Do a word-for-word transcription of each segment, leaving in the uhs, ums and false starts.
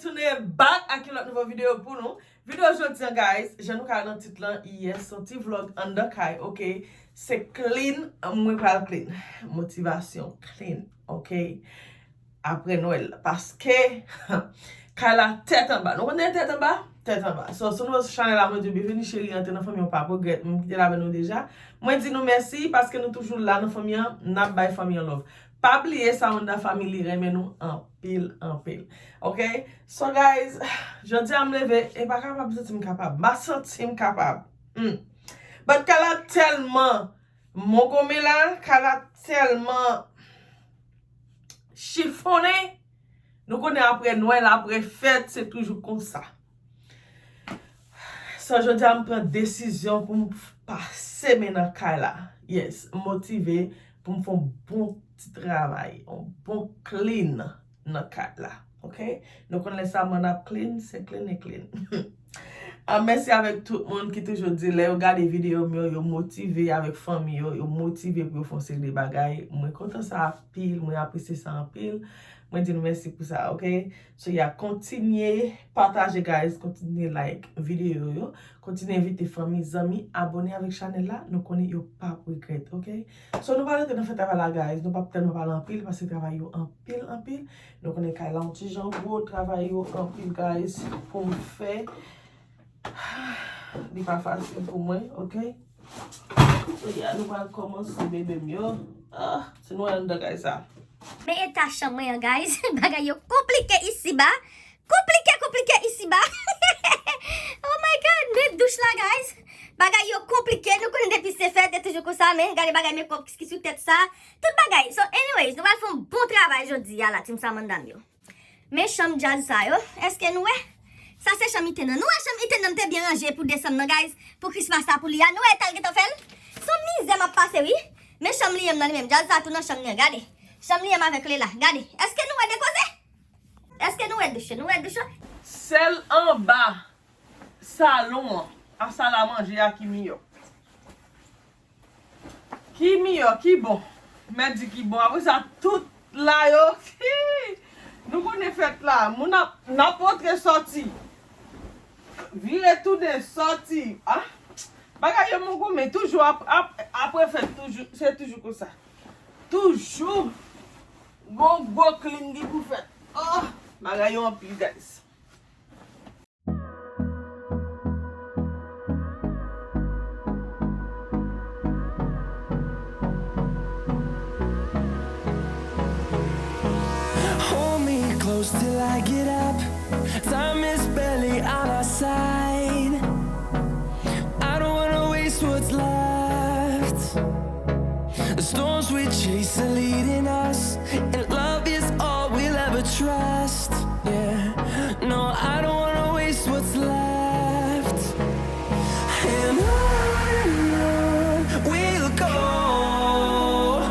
Tounen back ak yon lòt nouvo videyo pou nou. Videyo jodi an, guys, jan nou ka wè nan tit lan, yes, se yon ti vlog anndan kay, ok? Se clean, mwen pral clean. Motivasyon, clean, ok? Apre Nwèl, paske kay la tèt anba. Nou konnen tèt anba? Tèt anba. So, si w nouvo sou chanèl la, mwen di w byenveni cheri, antre nan fanmi an, w p ap regrèt. Mwen kite l avè nou deja. Mwen di nou mèsi paske nou toujou la nan fanmi an, n ap bay fanmi an love. Pa bliye Samantha Family renmen nou anpil, anpil. Ok? So, guys, jodi a m leve, e pa kapab, m santi m kapab. M pa santi m kapab. Hmm. But kay la tèlman, mon gome la, kay la tèlman chifonnen. Nou konnen apre Nwèl, apre fèt, se toujou konsa. So, jodi a m pran desizyon pou m pase men nan kay la. Yes, m motive pou m fè yon bon ti travay, yon bon clean nan kay la. Ok? Nou konn lè Samantha ap clean, se clean e clean. Ah, mèsi avèk tout moun ki toujou di lè yo gade videyo m yo, yo motive avèk fanmi yo, yo motive pou yo fè yon seri de bagay. Mwen kontan sa anpil, mwen apresye sa anpil. Mwen di nou mèsi pou sa, ok? So, yeah, kontinye pataje, guys, kontinye like videyo yo, kontinye envite fanmi, zanmi, abòne avèk chanèl la, nou konnen yo p ap regrèt, ok? So, nou pa rete nan fè travay la, guys, nou p ap tèlman pale anpil, paske travay yo anpil, anpil. Nou konnen kay la yon ti jan gwo, travay yo anpil, guys, pou m fè. Li pa fasil pou mwen, ok? So, yeah, nou pral kòmanse, bebe m yo. Ah, se nou anndan kay sa. Men eta chanm mwen an, guys. Bagay yo konplike isiba. Konplike, konplike isiba. Oh my God, men douch la, guys. Bagay yo konplike. Nou konnen depi se fèt, e toujou konsa, men gade bagay mekòp ki sou tèt sa. Tout bagay. So, anyways, nou pral fè yon bon travay jodi a la, Team Samantha m yo. Men chanm djaz sa yo, èske nou wè? Sa se chanm Ethan nan. Nou wè chanm Ethan nan te byen ranje pou desanm nan, guys, pou Christmas la pou li a. Nou wè eta l gentan fè l? Se yon mizè m ap pase, wi. Men chanm li menm nan li menm. Djaz sa tou nan chanm li an, gade. Chanm li menm avèk Lela, gade. Èske nou wè de koze? Èske nou wè douch yo? Nou wè douch yo? Sèl anba salon an, a salamanje a ki miyò. Ki miyò, ki bon. Mèt di ki bon. Apre sa, tout la yo, nou konnen fèt la. Moun ap, n ap antre sòti. Vire tounen sòti. Ah, bagay yo mon goumen. Toujou ap, ap, apre fèt, toujou, se toujou konsa. Toujou gon gwo clean ki pou fèt. Oh, bagay yo anpil, guys. Hold me close till I get up. Time is barely on our side. I don't wanna waste what's left. The storms we chase are leading us, and love is all we'll ever trust. Yeah, no, I don't wanna waste what's left. And on and on we'll go,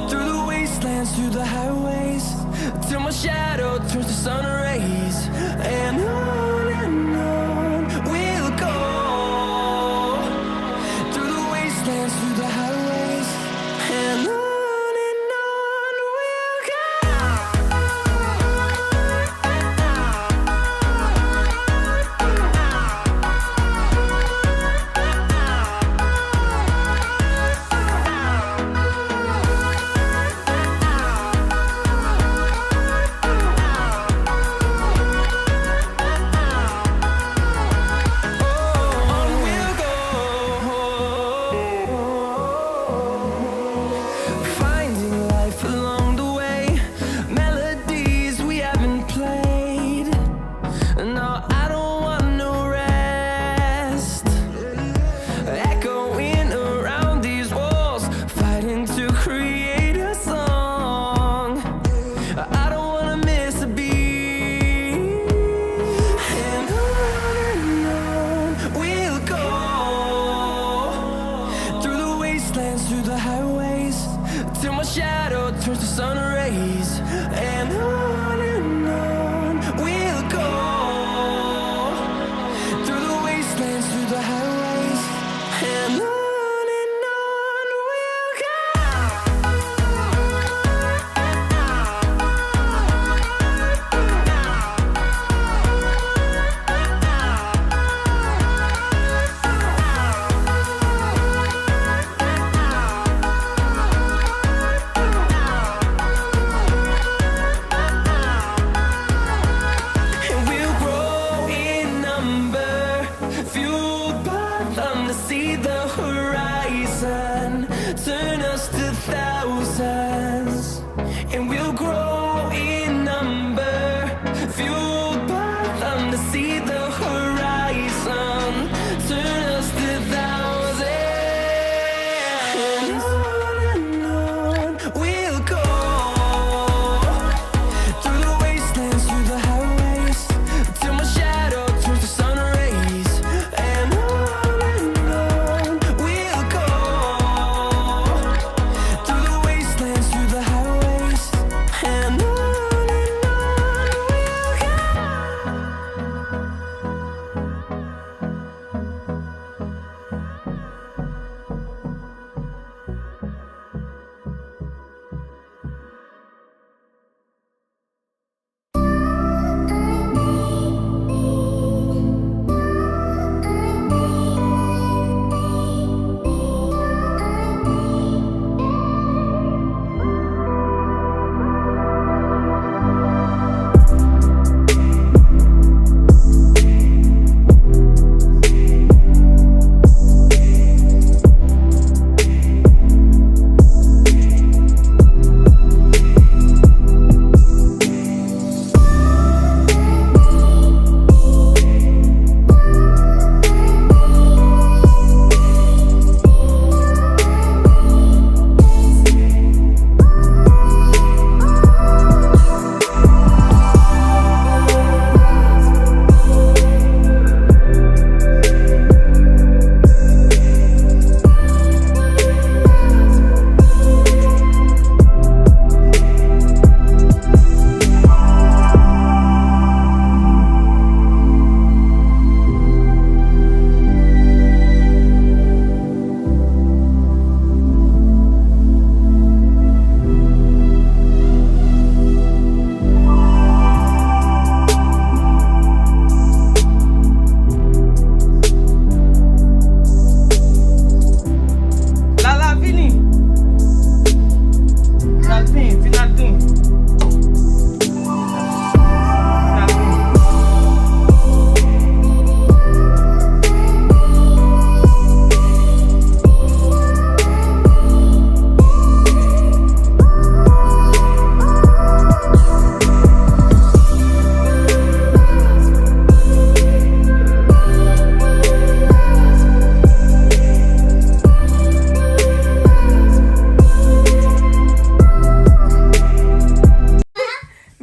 through the wastelands, through the highways, till my shadow turns to sun rays. And on and on we'll go, through the wastelands, through the highways, and on and on we'll go.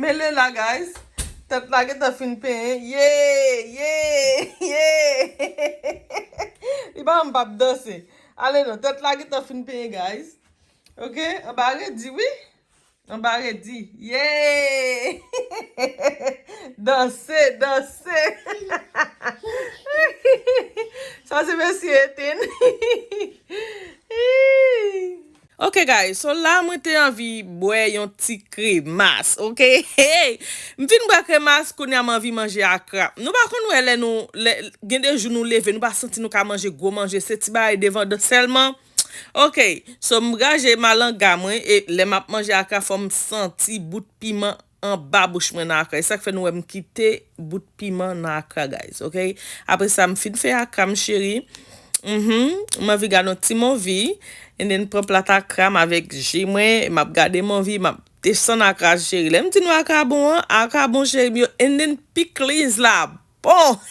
Rele la, guys. Tèt la gentan fin penyen. Ye, ye, ye. Li pa m p ap danse. Ale non, tèt la gentan fin penyen, guys. Ok, anba redi, wi. Anba redi. Ye! Danse, danse. Sa se mesye Eten. Ok, guys, so la mwen te anvi bwè yon ti kremas, ok? Hey! M fin bwè kremas, kounye a m anvi manje akra. Nou pa konn wè lè nou, lè, gen de jou nou leve, nou pa santi nou ka manje gwo manje, se ti bagay devan dan sèlman. Ok, so m raje malanga mwen, e lè m ap manje akra, fò m santi bout piman anba bouch mwen nan akra. E sa k fè nou wè m kite bout piman nan akra, guys, ok? Apre sa, m fin fè akra m, cheri. Mhm, m anvi gade yon ti movie, and then pran plat akra m avèk je mwen, m ap gade movie, m ap desann akra, cheri. Lè m di nou akra bon an, akra bon, cheri m yo, and then pikliz la bon.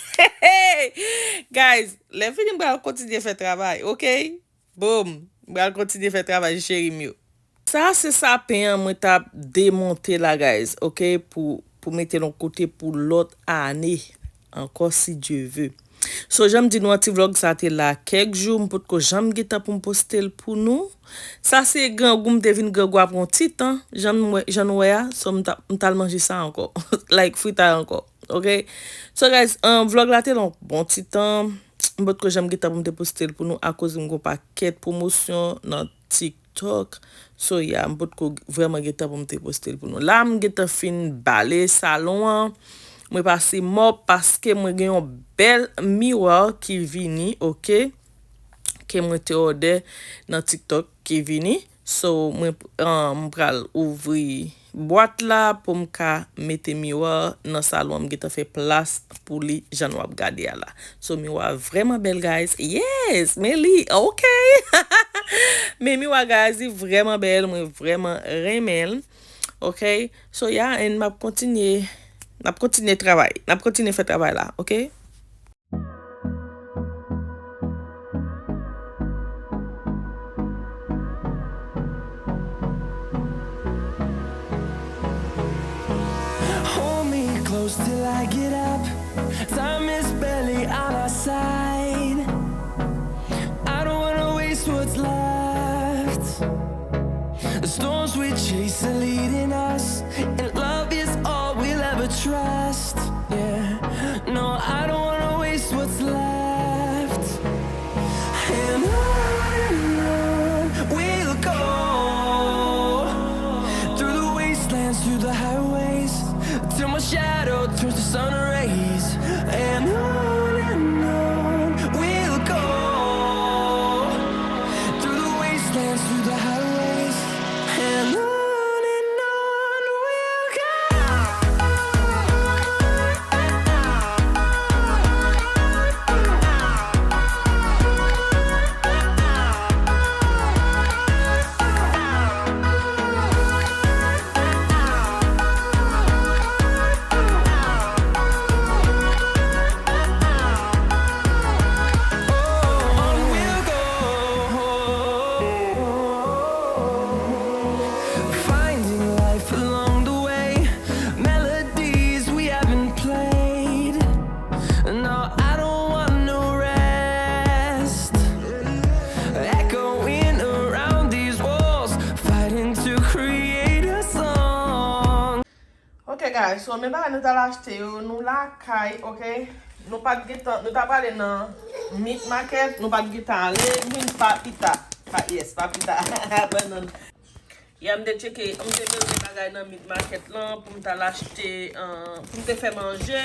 Guys, lè fini m pral kontinye fè travay, ok? Boom! M pral kontinye fè travay, cheri m yo. Sa se sapen an mwen t ap demonte la, guys, ok, pou, pou mete l yon kote pou lòt ane ankò, si Dye ve. So, jan m di nou an, ti vlòg sa te la kèk jou, m potko janm gen tan pou m poste l pou nou. Sa se grangou, m te vin grangou apre yon ti tan, jan m wè, jan nou wè a, so m ta, m t al manje sa ankò. Like, fritay ankò, ok? So, guys, um, vlòg la te la yon bon ti tan. M potko janm gen tan pou m te poste l pou nou akoz m gon pakèt pwomosyon nan TikTok. So, yeah, m potko vrèman gen tan pou m te poste l pou nou. La, m gentan fin bale salon an. Mwen pase mòp paske mwen gen yon bèl miwa ki vini, ok? Ke mwen te òdè nan TikTok ki vini. So, mwen, um, m pral ouvri bwat la pou m ka mete miwa nan salon an. M gentan fè plas pou li jan nou ap gade a la. So, miwa vrèman bèl, guys. Yes, men li, ok. Men miwa, guys, li vrèman bèl. Mwen vrèman renmen l. Ok. So, yeah, and m ap kontinye, n ap kontinye travay. N ap kontinye fè travay la, ok? Hold me close till I get up. Time is barely on our side. I don't wanna waste what's left. The storms we chase are leading us, and love is all we'll ever trust. Yeah, no, I don't wanna waste what's left. And on and on we'll go, through the wastelands, through the highways, till my shadow turns to sun rays. And on and on we'll go, through the wastelands, through the highways, and on and on we'll go. Finding life along the way, melodies we haven't played. No, I don't want no rest. Echoing around these walls, fighting to create a song. Ok, guys, so men bagay nou t al achte yo, nou lakay, ok? Nou pa t gentan, nou t ap prale nan Meat Market, nou pa t gentan ale, m vin pa pita. Pa, yes, pa pita. Bannann. Ya, m te tcheke, m te bezwen bagay nan Meat Market lan pou m t al achte, euh, pou m te fè manje.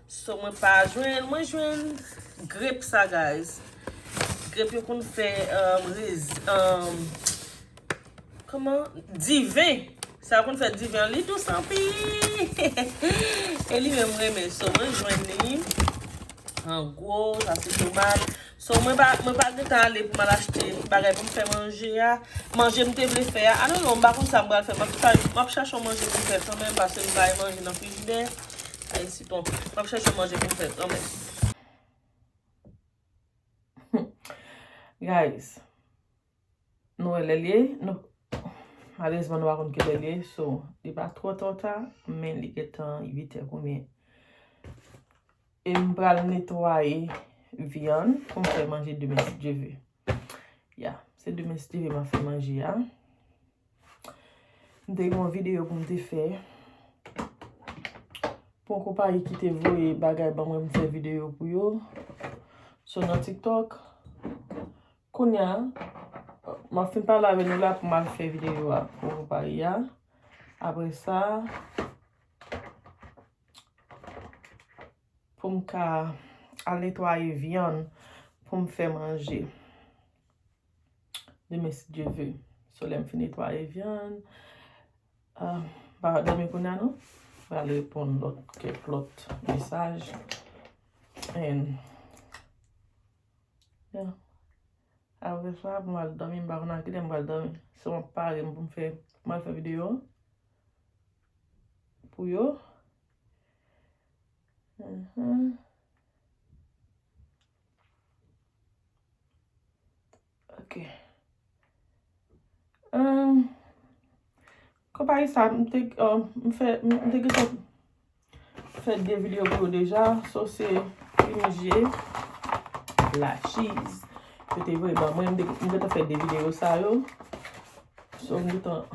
So, mwen pa jwenn, mwen jwenn grep sa, guys. Grep yo konn fè, euh, rez-, euh, kòman? Diven. Sa yo konn fè diven an, li dous anpil. E li menm renmen. So, mwen jwenn li. An gwo, sa se tomat. So, mwen pa, mwen pa gentan ale pou m al achte bagay pou m fè manje a. Manje m te vle fè a. I don't know, m pa konn sa m pral fè. M ap, m ap chache yon manje pou m fè kanmenm, paske m pa gen manje nan frijidè. Ay, siton. M ap chache yon manje pou m fè kanmenm. Guys, nou wè lè l ye? Nou, Malerezman, nou pa konn kilè li ye, so, li pa twò twò ta, men li gentan uit è konbyen. E m pral netwaye vyann pou m fè manje demen si Dye ve. Ya, se demen si Dye ve m ap fè manje a. M te gen yon videyo pou m te fè. Pou yon konpayi ki te voye bagay ban mwen pou m fè videyo pou yo. So nan TikTok. Kounye a, m ap fin pale avè nou la pou m al fè videyo a pou konpayi a. Apre sa, pou m ka al netwaye vyann pou m fè manje. Demen, si Dye ve. So, lè m fin netwaye vyann, ah, m pa dòmi kounye a, non. M pral reponn lòt, kèk lòt mesaj. And, yeah. Apre sa, pou m al dòmi, m pa konn a kilè m pral dòmi. So, m ap pare m pou m fè, pou m al fè videyo pou yo. Mhm. Ok. Ahn, konpayi sa, m te, ahn, m fè, m te gentan fè de videyo pou yo deja. So, se Plim G, La Cheese. Yo te voye ban mwen, m te, m gentan fè de videyo sa yo. So, m gentan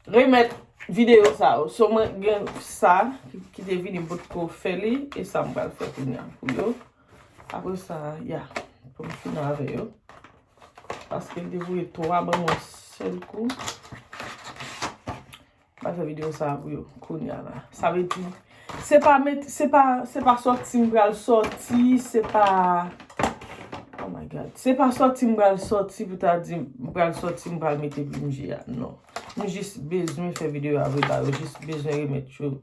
remèt videyo sa yo. So, mwen gen sa ki, ki te vini m potko fè li, e sa m pral fè kounye a pou yo. Apre sa, ya, pou m fini avè yo. Paske l te voye twa ban mwen sèl kou. M pral fè videyo sa pou yo kounye a la. Sa vle di, se pa met, se pa, se pa sòti m pral sòti, se pa, oh my God. Se pa sòti m pral sòti pou ta di m pral sòti, m pral mete Plim G a. Non. M jis bezwen fè videyo a vre ba yo, jis bezwen remèt yo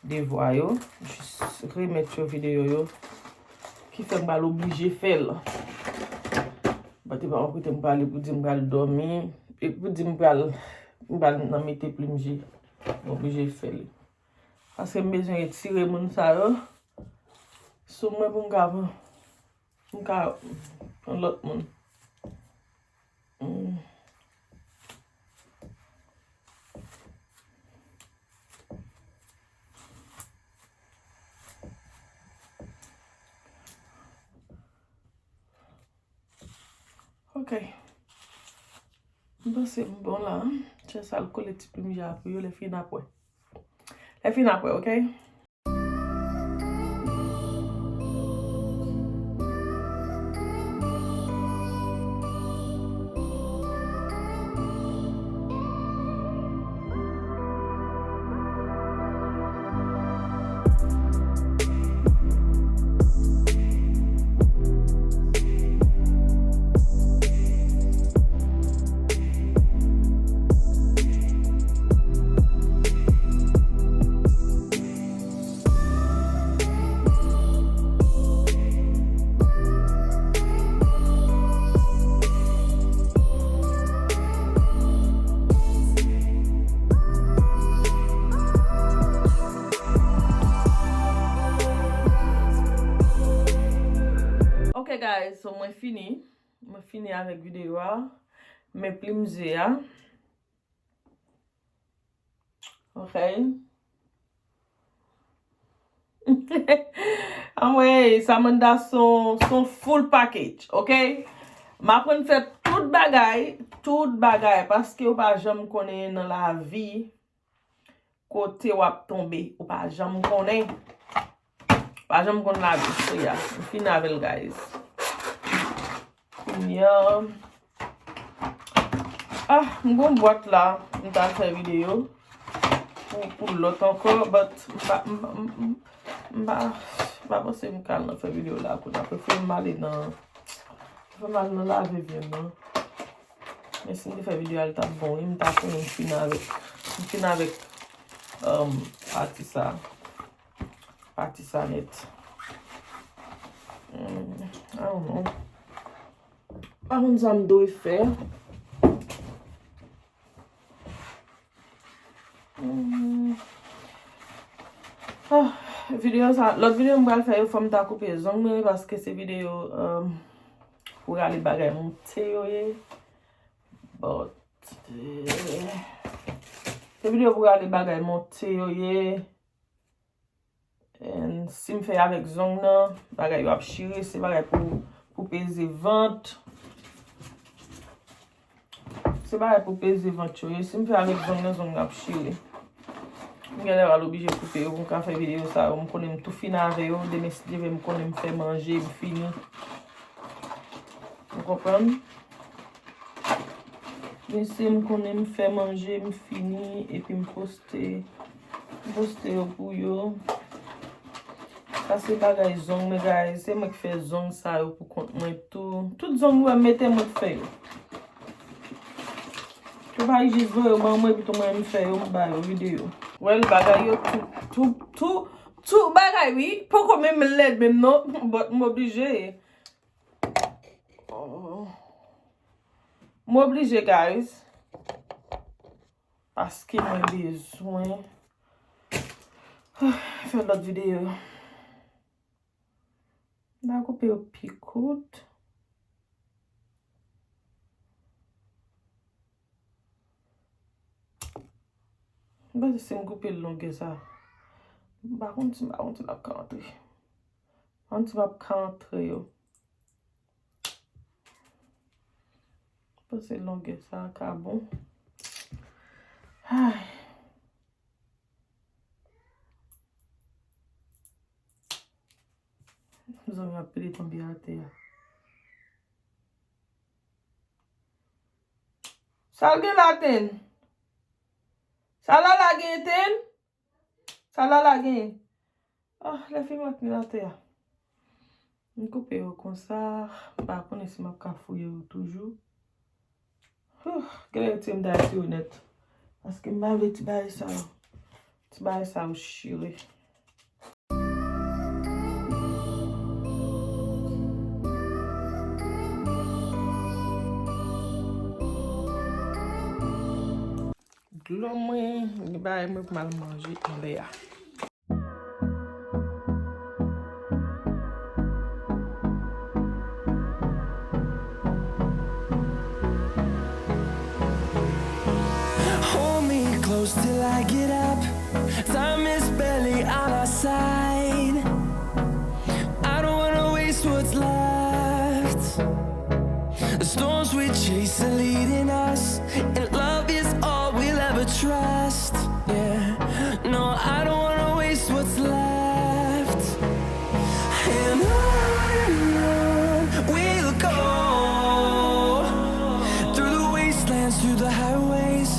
devwa yo, jis remèt yo videyo yo. Ki fè m pral oblije fè l. But e pa yon kote m prale pou di m pral dòmi, e pou di m pral, m pral nan mete Plim G. M oblije fè li. Paske m bezwen retire moun sa yo sou mwen pou m ka pran, pou m ka pran lòt moun. Hmm. Ok. M panse m bon la. Jis al kole ti Plim G a pou yo, lè fini n ap wè. Lè fini n ap wè, ok? Ok, guys, so mwen fini. Mwen fini avèk videyo a. Men Plim G a. Ok. Anmwey, Samantha son, son full package, ok? M aprann fè tout bagay, tout bagay, paske ou pa janm konnen nan lavi kote w ap tonbe, ou pa janm konnen. Pa janm konn lavi, so ya, m fin avè l, guys. Kounye a, ah, m gon bwat la, m ta fè videyo pou, pou lòt ankò, but m pa, m, m, m, m pa, m pa panse m ka al nan fè videyo la kounye a. Prefere m ale nan, prefere m al nan lave vyann nan. Men si m te fè videyo a, li t ap bon, wi, m ta konnen m fin avèk, m fin avèk, um, pati sa. Pati sa nèt. Hmm, I don't know. Pa konn sa m dwe fè. Hmm. Ah, videyo sa, lòt videyo m pral fè yo, fò m ta koupe zong mwen, paske se videyo, um, pou rale bagay monte yo ye. But, Se videyo pou gade bagay monte yo ye. And si m fè avèk zong nan, bagay yo ap chire, se bagay pou, pou peze vant. Se bagay pou peze vant yo ye. Si m fè avèk zong nan, zong nan ap chire. M gen lè pral oblije koupe yo pou m ka fè videyo sa yo. M konnen m tou fini avè yo. Demen, si Dye vle, m konnen m fè manje, m fini. Ou konprann? Mesye, m konnen m fè manje, m fini, epi m poste, m poste yo pou yo. Sa se bagay zong mwen, guys. Se mwen ki fè zong sa yo pou kont mwen tou. Tout zong mwen mete mwen k fè yo. Yo pa jis voye yo ban mwen, epi tou mwen m fè yo, m ba yo videyo. Well, bagay yo tou, tou, tou, tou bagay, wi. Poko menm lèd menm non, but m oblije. Oh. M oblije, guys. Paske mwen bezwen fè lòt videyo. M a koupe yo pi kout. M panse si m koupe l longè sa, m pa konn si, m pa konn si l ap ka antre. M pa konn si m ap ka antre yo. M panse longè sa ka bon. Ay. Zanmi ap pede tonbe atè a. Sa l gen la, Ten? Sa Lala gen, Ten? Sa Lala gen? Ah, lè fi m ak li atè a. M koupe yo konsa. M pa konnen si m ap ka fouye yo toujou. Huh, genlè yo tire m dayè ti yo nèt. Paske m pa vle ti bagay sa yo. Ti bagay sa yo chire. Dlo mwen, gen bagay mwen pou m al manje anlè a. Hold me close till I get up. Time is barely on our side. I don't wanna waste what's left. The storms we chase are leading us, and love is all we'll ever trust. Yeah, no, I don't wanna waste what's left. And on and on we'll go, through the wastelands, through the highways,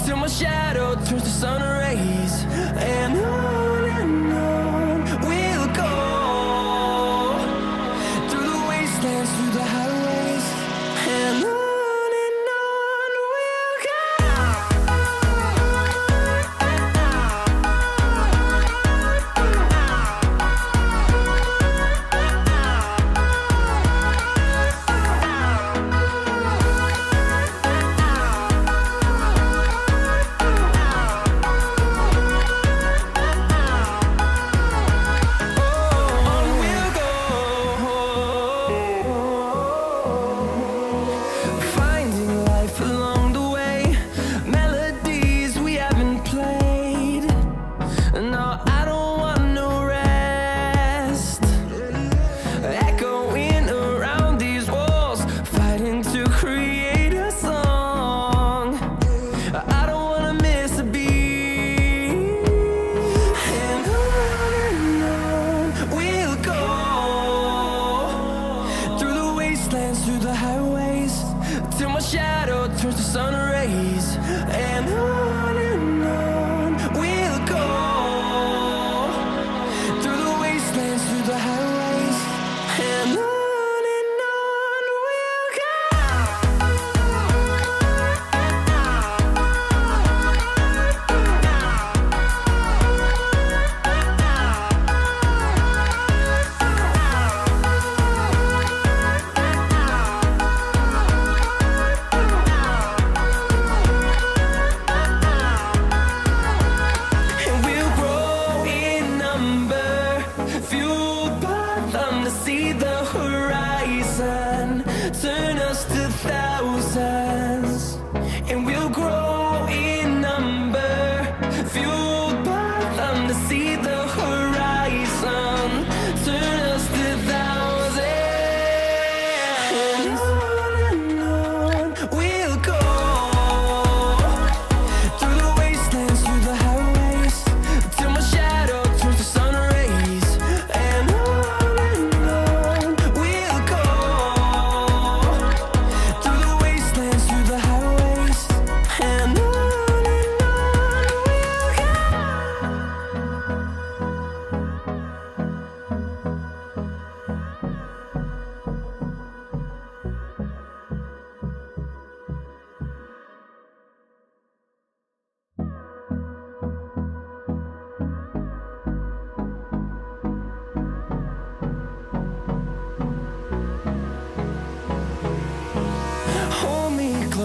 till my shadow turns to sun rays. And on and on we'll go, through the wastelands, through the highways, and on and on we'll go.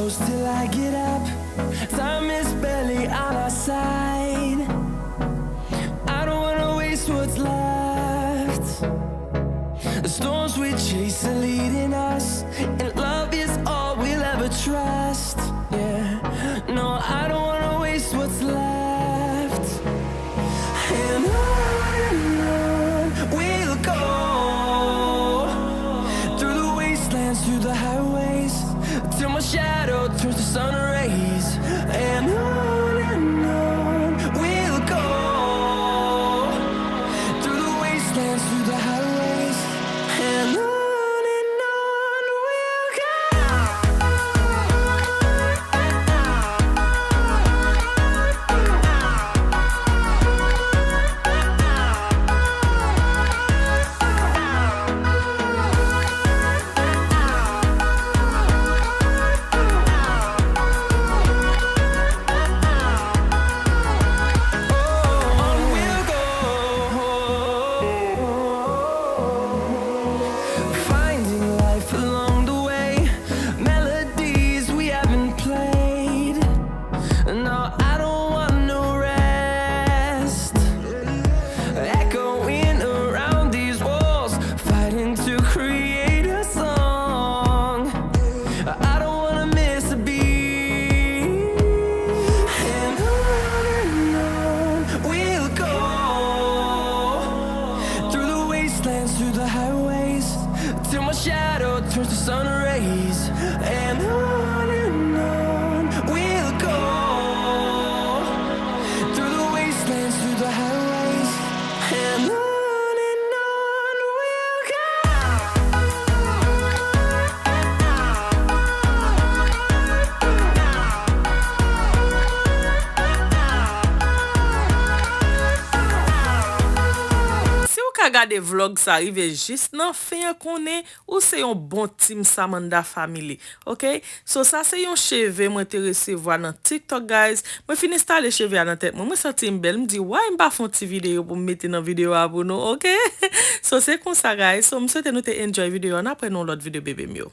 Till I get up, time is barely on our side. I don't wanna waste what's left. The storms we chase are leading us, and love is all we'll ever trust. Yeah, no, I don't wanna waste what's left. And on and on we'll go, through the wastelands, through the highways, till my shadow turns to sun rays. And on and on we'll go, through the wastelands, through the highways, and on and on we'll go. Finding life along the way, melodies we haven't played. No, I don't want no rest. Echoing around these walls, fighting to create a song. I don't wanna miss a beat. And on and on we'll go, through the wastelands, through the highways, till my shadow turns to sun rays. And on and on we'll go, through the wastelands, through the highways, and on and on we'll go. Si w ka gade vlòg sa rive jis nan fen an, konnen ou se yon bon Team Samantha Family, ok? So, sa se yon cheve mwen te resevwa nan TikTok, guys. Mwen fin enstale cheve a nan tèt mwen. Mwen santi m bèl. M di, why m pa fè yon ti videyo pou m mete nan videyo a pou nou, ok? So, se konsa, guys. So, m swete nou te enjoy videyo a. N ap wè nan yon lòt videyo, bebe m yo.